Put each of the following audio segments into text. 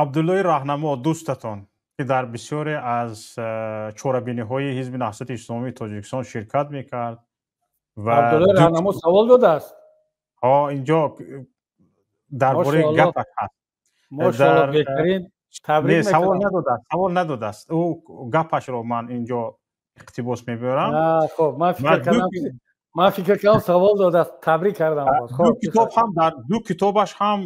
Абдуллои Раҳнамо, дӯстатон, ки дар бисёре аз чорабиниҳои Ҳизби Наҳзати Исломии Тоҷикистон ширкат мекард ва Абдуллои Раҳнамо савол додааст. Ҳо, инҷо дар бораи гапаш ҳаст. Мошоалло, беҳтарин, табрик. Не, савол надодааст, савол надодааст. Ӯ гапашро ман инҷо иқтибос мебарам. Хоб, ман фикр кардам, савол додааст, табрик кардам. Ду китоб ҳам, дар ду китобаш ҳам,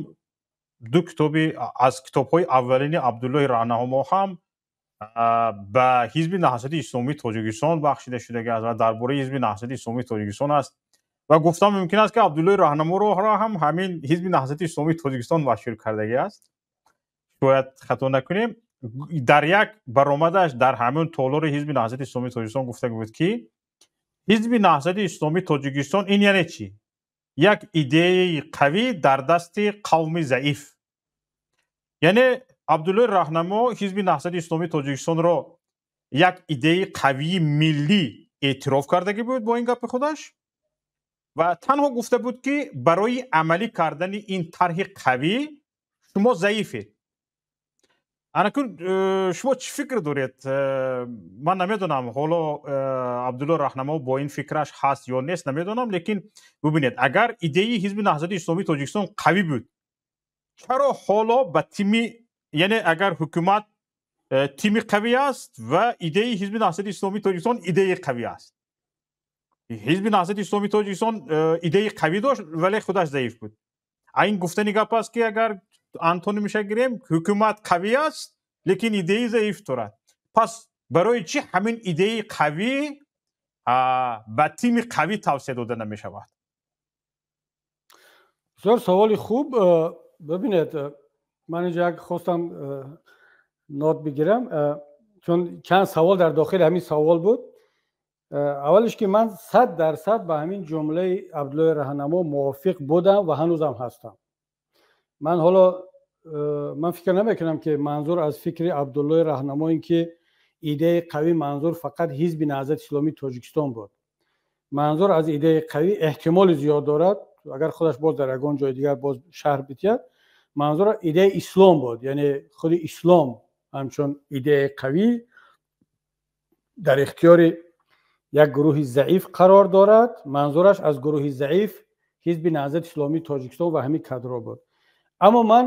ду китоби аз китобҳои аввалини Абдуллоҳи Раҳнамо ҳам ба Ҳизби Наҳзати Исломии Тоҷикистон бахшида шудагӣ аст ва дар бораи Ҳизби Наҳзати Исломии Тоҷикистон аст. Ва гуфтан мумкин аст, ки Абдуллоҳи Раҳнаморо ҳам ҳамин Ҳизби Наҳзати Исломии Тоҷикистон машҳур кардагӣ аст. Шояд хато накунем, дар як баромадаш дар ҳамин толори Ҳизби Наҳзати Исломии Тоҷикистон гуфта буд, ки Ҳизби Наҳзати Исломии Тоҷикистон ин яъне чӣ? Як идеяи қавӣ дар дасти қавми заиф. Яъне Абдуллои Раҳнамо Ҳизби Наҳзати Исломии Тоҷикистонро як идеяи қавии миллӣ эътироф кардагӣ буд бо ин гапи худаш ва танҳо гуфта буд, ки барои амалӣ кардани ин тарҳи қавӣ шумо заифед. Анакун шумо чӣ фикр доред? Ман намедонам, ҳоло Абдулло Раҳнамо бо ин фикраш ҳаст ё нест, намедонам, лекин бубинед, агар идеяи Ҳизби Наҳзати Исломии Тоҷикистон қавӣ буд, чаро ҳоло ба тими, яъне агар ҳукумат тими қавӣ аст ва идеяи Ҳизби Наҳзати Исломии Тоҷикистон идеяи қавӣ аст, Ҳизби Наҳзати Исломии Тоҷикистон идеяи қавӣ дошт, вале худаш заиф буд. Ин гуфтани гап аст, ки агар антонимиша гирем, ҳукумат қавӣ аст, лекин идеяи заиф дорад. Пас барои чӣ ҳамин идеяи қавӣ ба тими қавӣ тавсия дода намешавад? Бисёр саволи хуб. Бибинед, ман инҷо як хостам нот бигирам, чун чанд савол дар дохили ҳамин савол буд. Аввалиш, ки ман 100% ба ҳамин ҷумлаи Абдуллои Раҳнамо мувофиқ будам ва ҳанӯзам ҳастам. Ман ҳоло ман фикр намекунам, ки манзур аз фикри Абдуллои Раҳнамо ин ки идеяи қавӣ, манзур фақат Ҳизби Наҳзати Исломии Тоҷикистон буд. Манзур аз идеяи қавӣ, эҳтимоли зиёд дорад, агар худаш боз дар ягон ҷои дигар боз шарҳ бидиҳад, манзур идеяи ислом буд, яъне худи ислом ҳамчун идеяи қавӣ дар ихтиёри як гурӯҳи заиф қарор дорад. Манзураш аз гурӯҳи заиф Ҳизби Наҳзати Исломии Тоҷикистон ва ҳамин кадрҳо буд. Аммо ман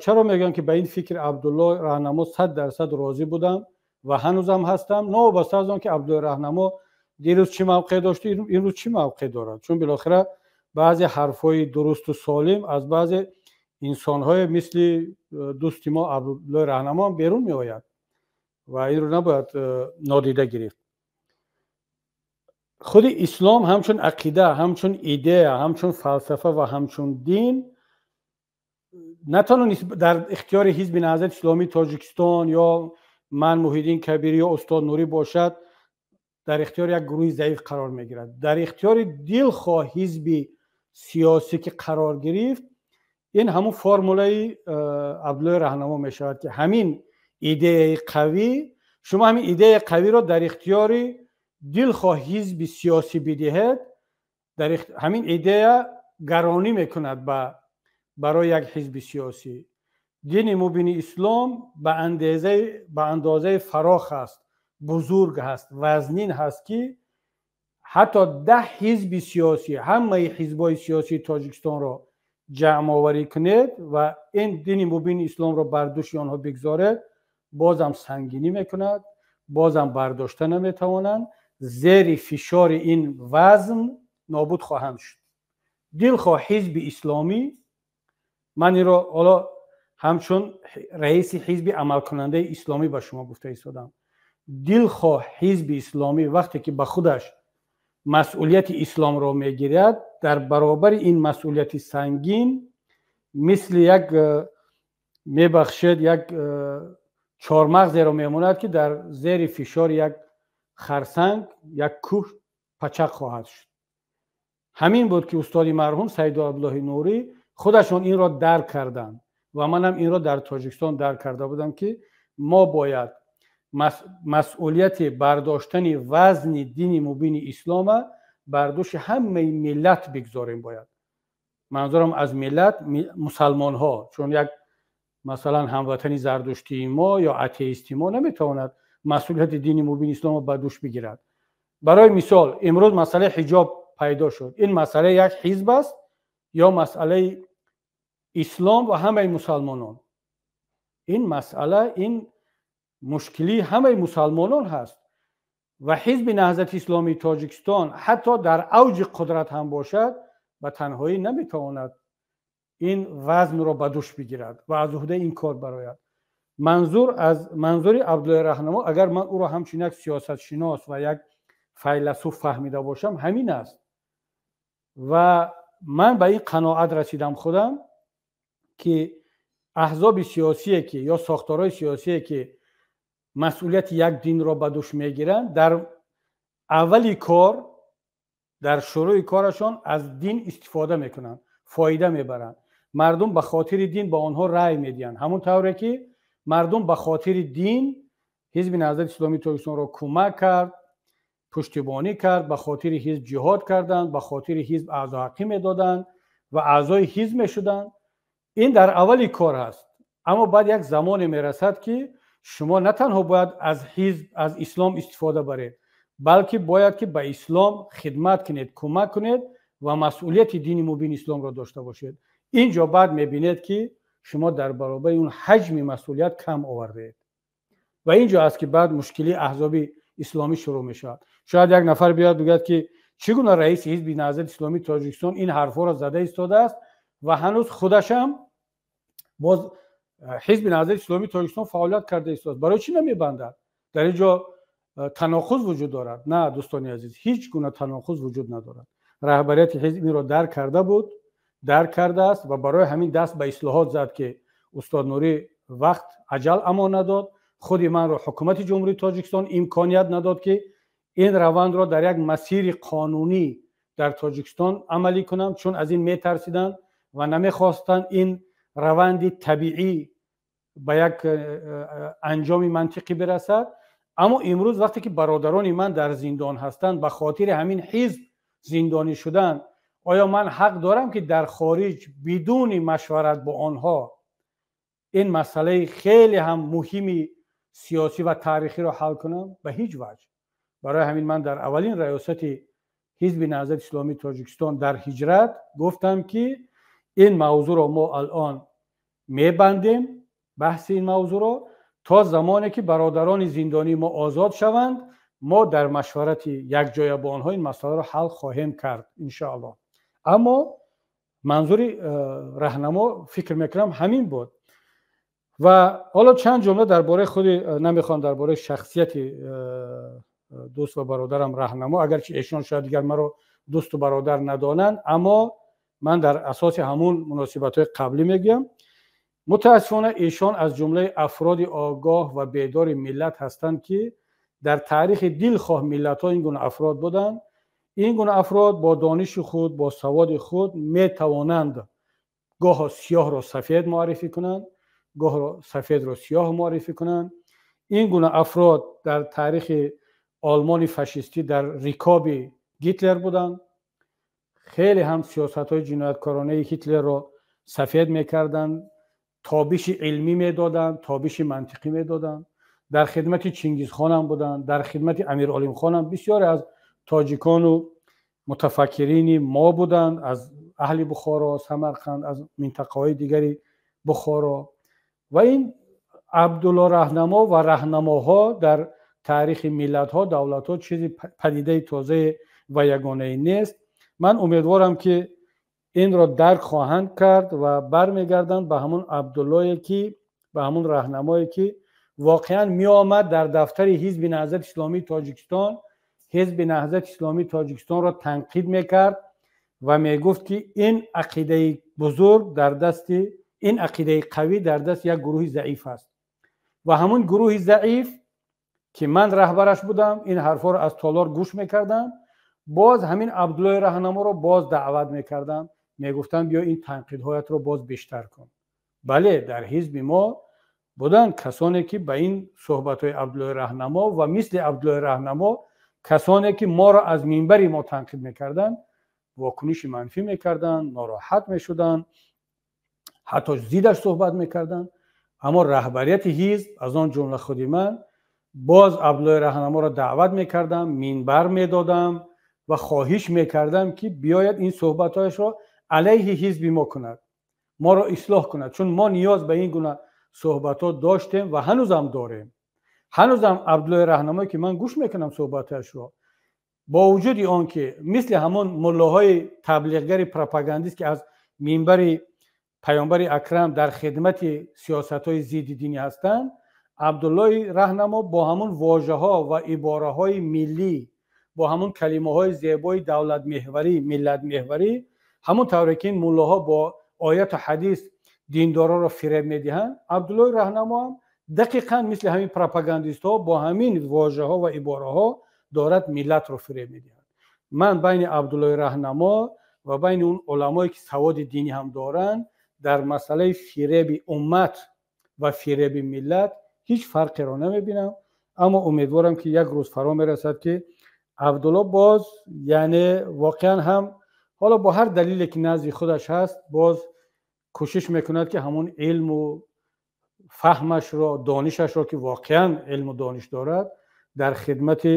чаро мегӯям, ки ба ин фикри Абдулло Раҳнамо 100% розӣ будам ва ҳанӯзам ҳастам, новобаста аз он ки Абдуллои Раҳнамо дирӯз чӣ мавқеъ дошт, имрӯз чӣ мавқеъ дорад, чун билохира баъзе ҳарфҳои дурусту солим аз баъзе инсонҳое мисли дӯсти мо Абдуллои Раҳнамо берун меояд ва инро набояд нодида гирифт. Худи ислом ҳамчун ақида, ҳамчун идея, ҳамчун фалсафа ва ҳамчун дин на танҳо дар ихтиёри Ҳизби Наҳзати Исломии Тоҷикистон ё ман, Муҳиддин Кабирӣ, ё устод Нурӣ бошад, дар ихтиёри як гурӯҳи заиф қарор мегирад. Дар ихтиёри дилхоҳ ҳизби сиёсӣ ки қарор гирифт, ин ҳамун формулаи Абдуллои Раҳнамо мешавад, ки ҳамин идеяи қавӣ, шумо ҳамин идеяи қавиро дар ихтиёри дилхоҳ ҳизби сиёсӣ бидиҳед, дар ҳамин идея гаронӣ мекунад ба барои як ҳизби сиёсӣ. Дини мубини ислом ба андозаи фарох аст, бузург ҳаст, вазнин ҳаст, ки ҳатто 10 ҳизби сиёсӣ, ҳамаи ҳизбҳои сиёсии Тоҷикистонро ҷамъоварӣ кунед ва ин дини мубини исломро бар дӯши онҳо бигзоред, бозам сангинӣ мекунад, бозам бардошта наметавонанд, зери фишори ин вазн нобуд хоҳанд шуд. Дилхоҳ ҳизби исломӣ, ман инро ҳоло ҳамчун раиси ҳизби амалкунандаи исломӣ ба шумо гуфта истодам, дилхоҳ ҳизби исломӣ вақте ки ба худаш масъулияти исломро мегирад, дар баробари ин масъулияти сангин мисли як, мебахшед, як чормағзеро мемонад, ки дар зери фишори як харсанг, як кӯҳ пачақ хоҳад шуд. Ҳамин буд, ки устоди марҳум Саиду Абдуллоҳи Нурӣ худашон инро дарк карданд ва манам инро дар Тоҷикистон дарк карда будам, ки мо бояд масъулияти бардоштани вазни дини мубини ислома бар дӯши ҳамаи миллат бигзорем. Бояд Манзурам аз миллат мусалмонҳо, чун як масалан ҳамватани зардуштии мо ё атеисти мо наметавонад масъулияти дини мубини исломро ба дӯш бигирад. Барои мисол, имрӯз масъалаи ҳиҷоб пайдо шуд. Ин масъалаи як ҳизб аст ё масъалаи ислом ва ҳамаи мусалмонон? Ин масъала, ин мушкилии ҳамаи мусалмонон ҳаст ва Ҳизби Наҳзати Исломии Тоҷикистон ҳатто дар авҷи қудрат ҳам бошад, ба танҳоӣ наметавонад ин вазнро ба дӯш бигирад ва аз уҳдаи ин кор барояд. Манзур аз манзури Абдуллои Раҳнамо, агар ман ӯро ҳамчун як сиёсатшинос ва як файласуф фаҳмида бошам, ҳамин аст. Ва ман ба ин қаноат расидам худам, ки аҳзоби сиёсие ки ё сохторҳои сиёсие ки масъулияти як динро ба дӯш мегиранд, дар аввали кор, дар шурӯи корашон аз дин истифода мекунанд, фоида мебаранд. Мардум ба хотири дин ба онҳо рай медиҳанд, ҳамон тавре ки мардум ба хотири дин Ҳизби Наҳзати Исломии Тоҷикистонро кӯмак кард, пуштибонӣ кард, ба хотири ҳизб ҷиҳод карданд, ба хотири ҳизб аъзоҳаққӣ медоданд ва аъзои ҳизб мешуданд. Ин дар аввали кор аст, аммо баъд як замоне мерасад, ки шумо на танҳо бояд аз ҳизб, аз ислом истифода баред, балки бояд ки ба ислом хидмат кунед, кӯмак кунед ва масъулияти дини мубини исломро дошта бошед. Инҷо баъд мебинед, ки шумо дар баробари он ҳаҷми масъулият кам овардаед ва инҷо аст, ки баъд мушкилии аҳзоби исломӣ шурӯъ мешавад. Шояд як нафар биёяд, бигӯяд, ки чӣ гуна раиси Ҳизби Наҳзати Исломии Тоҷикистон ин ҳарфҳоро зада истодааст ва ҳанӯз худашам боз Ҳизби Наҳзати Исломии Тоҷикистон фаъолият карда истодааст, барои чӣ намебандад? Дар ин ҷо таноқуз вуҷуд дорад. На, дӯстони азиз, ҳеҷ гуна таноқуз вуҷуд надорад. Раҳбарияти ҳизб инро дарк карда буд, дарк кардааст ва барои ҳамин даст ба ислоҳот зад, ки устод Нурӣ вақт аҷал амон надод. Худи манро ҳукумати Ҷумҳурии Тоҷикистон имконият надод, ки ин равандро дар як масири қонунӣ дар Тоҷикистон амалӣ кунам, чун аз ин метарсиданд ва намехостанд ин раванди табиӣ ба як анҷоми мантиқӣ бирасад. Аммо имрӯз, вақте ки бародарони ман дар зиндон ҳастанд, ба хотири ҳамин ҳизб зиндонӣ шуданд, оё ман ҳақ дорам, ки дар хориҷ бидуни машварат бо онҳо ин масъалаи хеле ҳам муҳими сиёсӣ ва таърихиро ҳал кунам? Ба ҳеҷ ваҷҳ. Барои ҳамин ман дар аввалин раёсати Ҳизби Наҳзати Исломии Тоҷикистон дар ҳиҷрат гуфтам, ки ин мавзӯъро мо алон мебандем, баҳси ин мавзӯъро, то замоне ки бародарони зиндонии мо озод шаванд, мо дар машварати якҷоя бо онҳо ин масъаларо ҳал хоҳем кард, иншоаллоҳ. Аммо манзури раҳнамо, фикр мекунам, ҳамин буд. Ва ҳоло чанд ҷумла дар бораи худи, намехоҳам дар бораи шахсияти дӯст ва бародарам Раҳнамо, агарчи эшон шояд дигар маро дӯсту бародар надонанд, аммо ман дар асоси ҳамун муносибатҳои қаблӣ мегӯям. Мутаассифона, эшон аз ҷумлаи афроди огоҳ ва бедори миллат ҳастанд, ки дар таърихи дилхоҳ миллатҳо ин гуна афрод буданд. Ин гуна афрод бо дониши худ, бо саводи худ метавонанд гоҳо сиёҳро сафед муаррифӣ кунанд, гоҳро сафедро сиёҳ муаррифӣ кунанд. Ин гуна афрод дар таърихи Олмони фашистӣ дар рикоби Гитлер буданд, хеле ҳам сиёсатҳои ҷинояткоронаи Ҳитлерро сафед мекарданд, тобиши илмӣ медоданд, тобиши мантиқӣ медоданд. Дар хидмати Чингизхонам буданд, дар хидмати Амир Олимхонам бисёре аз тоҷикону мутафаккирини мо буданд, аз аҳли Бухоро, Самарқанд, аз минтақаҳои дигари Бухоро. Ва ин Абдулло Раҳнамо ва раҳнамоҳо дар таърихи миллатҳо, давлатҳо чизи падидаи тозае ва ягонае нест. Ман умедворам, ки инро дарк хоҳанд кард ва бармегарданд ба ҳамун Абдуллое ки, ба ҳамун раҳнамое ки воқеан меомад дар дафтари Ҳизби Наҳзати Исломии Тоҷикистон, Ҳизби Наҳзати Исломии Тоҷикистонро танқид мекард ва мегуфт, ки ин ақидаи бузург дар дасти, ин ақидаи қавӣ дар дасти як гурӯҳи заиф аст. Ва ҳамун гурӯҳи заиф, ки ман раҳбараш будам, ин ҳарфҳоро аз толор гӯш мекардам. Боз ҳамин Абдуллои Раҳнаморо боз даъват мекардам, мегуфтам: «Биё, ин танқидҳоятро боз бештар кун». Бале, дар ҳизби мо буданд касоне, ки ба ин суҳбатҳои Абдуллои Раҳнамо ва мисли Абдуллои Раҳнамо касоне, ки моро аз минбари мо танқид мекарданд. вокуниши манфӣ мекарданд, нороҳат мешуданд, ҳатто зиддаш суҳбат мекарданд. Аммо раҳбарияти ҳизб, аз он ҷумла худи ман, боз Абдуллои Раҳнаморо даъват мекардам, минбар медодам ва хоҳиш мекардам, ки биёяд, ин суҳбатҳояшро алайҳи ҳизби мо кунад, моро ислоҳ кунад, чун мо ниёз ба ин гуна суҳбатҳо доштем ва ҳанӯзам дорем. Ҳанӯзам Абдуллои Раҳнамое, ки ман гӯш мекунам суҳбатҳояшро, бо вуҷуди он ки мисли ҳамон муллоҳои таблиғгари пропагандист, ки аз минбари паёмбари акрам дар хидмати сиёсатҳои зидди динӣ ҳастанд, Абдуллои Раҳнамо бо ҳамон вожаҳо ва ибораҳои миллӣ, бо ҳамон калимаҳои зебои давлатмеҳварӣ, миллатмеҳварӣ, ҳамон тавре ки ин муллоҳо бо ояту ҳадис диндороро фиреб медиҳанд, Абдуллои Раҳнамо ҳам дақиқан мисли ҳамин пропагандистҳо бо ҳамин вожаҳо ва ибораҳо дорад миллатро фиреб медиҳад. Ман байни Абдуллои Раҳнамо ва байни он уламое, ки саводи динӣ ҳам доранд, дар масъалаи фиреби уммат ва фиреби миллат ҳеҷ фарқеро намебинам. Аммо умедворам, ки як рӯз фаро мерасад, ки Абдулло боз, яъне воқеан ҳам ҳоло бо ҳар далеле, ки назди худаш ҳаст, боз кӯшиш мекунад, ки ҳамон илму фаҳмашро, донишашро, ки воқеан илму дониш дорад, дар хидмати